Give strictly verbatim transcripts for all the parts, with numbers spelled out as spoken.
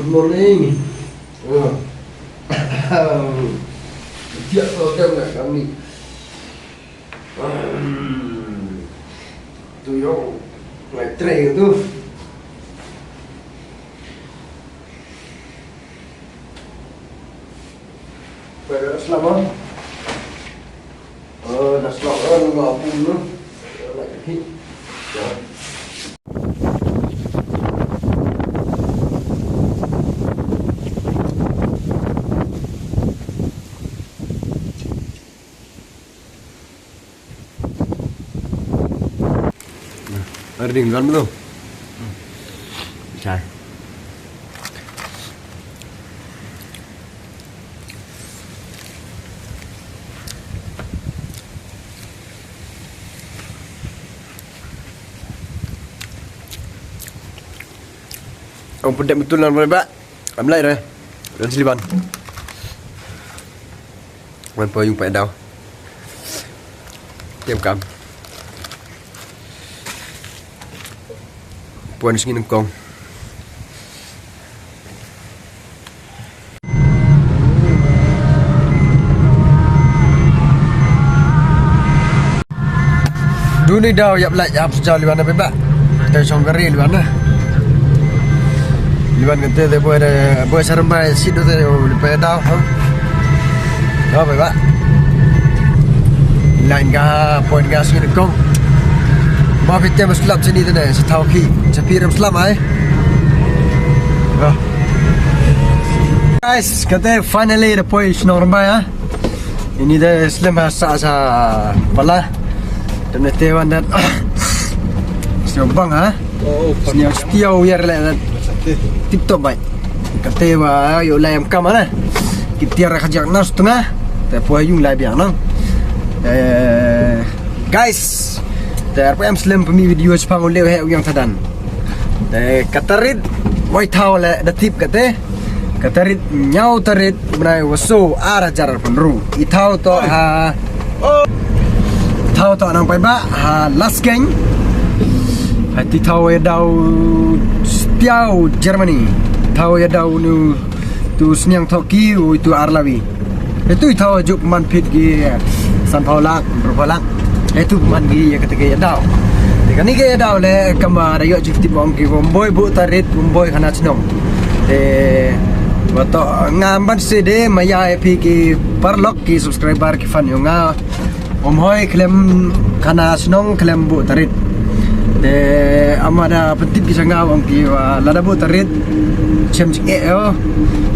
Morning. Oh. Tiap tu dia nak kami. Hmm. Tu yo, lai train tu. Pada selama. Oh, dah selama, oh, nunggu apa dulu? Lai train. Ya. Erding luan tu. Chai. Ong pedek betul nan boleh bak. Am lai re. Dan siliban. Wan po yung pa daw. Tiam kam. Puan sngi nyngkong. Duni daw yap lai yap sejauh liwan na bebak. Te song kari liwan na. Liwan kete te boy de, boy sarembai sit te, oh, lepe daw, ha. Daw bebak. Line ka, point ka sngi nyngkong. Ba phi te mas slap sini te ne, sa thaw ki, sa phi rem slap ai. Ba. Guys, kete finally da poi shnong Rymbai, ha. Ini da slem ha sa, sa pala. Te ne te wan da. Sniaw bang, ha. Sniaw stia u yar le da. Tip top bai. Kate wa yo lai em kam na. Ki tiar ka jak nas tunga. Te poi yung lai biang nang. Eh, guys, te ar pa em slem pa mi video chapang u leh he u Yong Thadan. Te ka tarik, wai thaw le da tip kate. Ka tarik, ñiaw tarik, bnai wa so, ar hajar arphaw ynru. I thaw to ha, thaw to nang paidbah, ha Laskeiñ. Ha ti thaw ya daw Stiaw Germany. Thaw ya daw nu tu sniang thoki, u tu ar lawi. Itu i thaw juk man phit ki, eh, sanphaw lak, phraphaw lak. Itu man ki ya kata ki ya daw. Te kani ki ya daw le kama da yoh jik tip ong ki, wym boi bu tarik, wym boi khana chnong. Te wa to ngam ban se de maya e phi ki paralok ki subscriber ki fan yong nga. Wym hoi khlem khana chnong khlem bu tarik. Te ama da pyntip ki cha nga ong ki wa lada bu tarik chem ching e yo.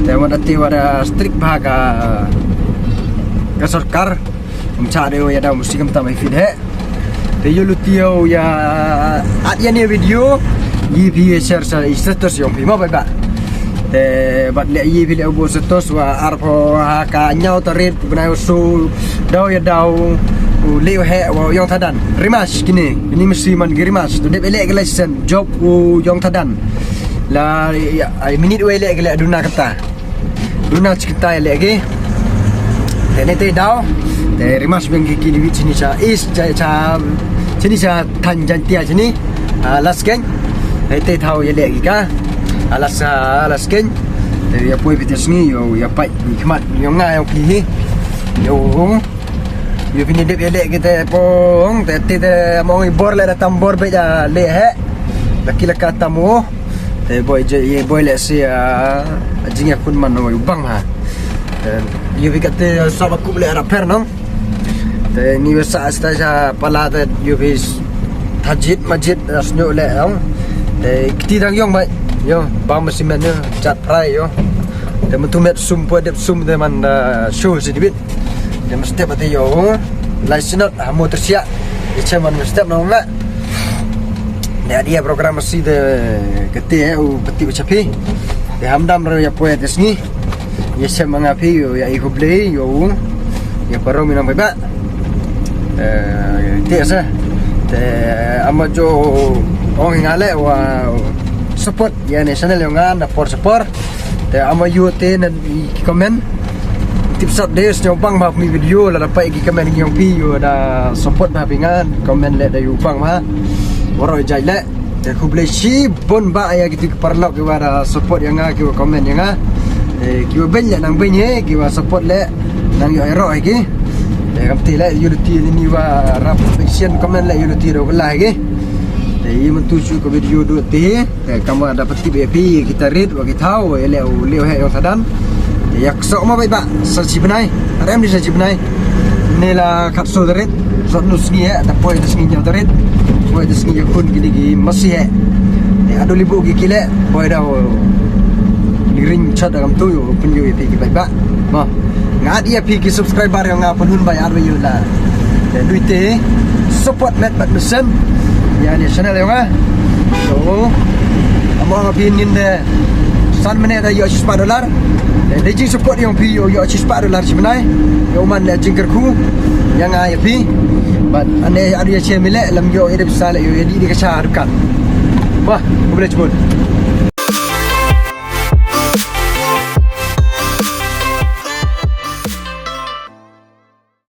Te wa da te wa da strict bha ka, ka sorkar. Wym cha de o ya da musti kam tam ai fit he. Te yo luti yo ya at ya ni video. Yi phi share sa i status yong phi mo bye bye. Te bat le yi phi le bu status wa arphaw ha ka ñiaw tarik bnai wa so daw ya daw u le he wa Yong Thadan. Rimas kini, kini mesti man ki rimas. Tu dep ele ki license job u Yong Thadan. La ya, ai minit wa ele ki le duna kata. Duna chikta ya leh ki. Te ne te daw. Te rimas beng ki ki diwit sini cha is cha, cha, sini cha than jan tia sini. Ah, Laskeiñ. Te te thaw ya leh ki ka. Ah, Las, ah, Laskeiñ. Te ya poi phi te sngi yo ya pai ki khmat yo nga yo ki hi. Yo. Yo phi ni dep ya leh ki te pong te te te mong i bor le da tam bor be ja le he. Laki laka tam o. Te boi je, ye boi le si, ah, jingyakhun man o u bang ha. Te yo phi kate saba kup le ra pher nong. Te ni we sa sta ja pala te yo phi thajit majit, ah, snyo le nong. Te kti dang yong mai. Yo, bang masi men yo, jat prai yo. Te mutu met sum po dep sum te man da show si dibit. Te mesti pati yo, lai sinot, ha motor sia. Ye chem man mesti nong la. Ne adia program mesti de kete, eh, u pati u chapi. Te hamdam ro ya poi te sngi. Ye chem nga phi yo ya i hublei yo. Ya paro mi nang beba. Eh, te sa. Te ama jo ong nga le wa support ya ne channel yo nga na por support. Te ama yo te na ki comment. Tip sap de sñiaw bang bha mi video la dapat ki comment ki yong phi yo da support bha phi nga comment le da yo bang bha. Waroh jai le. Te khublei chibun bah ya kitu ki paralok ki wa da support ya nga, ki wa comment ya nga. Eh, ki wa beiñ le nang beiñ he, ki wa support le nang yoh yaroh he ki. Te kamte le yooluti ni wa rap section comment le yooluti ro la he ki. Te i man tu chu ko video du te. Te kam wa da pati be phi ki tarit wa ki thaw, e le u leo he yo sadan. Te yak so ma bai ba sa chi bnai. Arem di sa chi bnai. Ni la khat so tarit. So nu sngi he, ta poi ta sngi ñiaw tarit. Poi ta sngi ya khun ki ni ki masi he. Te adu libu ki kile, poi da o. Ni ring chat da kam tu yo, pun yo ya phi ki bai ba. Ma. Nga di ya phi ki subscriber ya nga pun hun bai arwe yo la. Te duite support met bat mesen. Ya ni channel ya nga. So, amo nga phi nin de san minit da yoh chispah dollar. Te de jing support yong phi yoh, yoh chispah dollar chi bnai. Yoh man le jingkyrkhu. Ya nga ya phi. Bat ane adu ya che mile lam yoh ede bisa le yoh ya di di ka cha dukan. Wah, khublei chibun.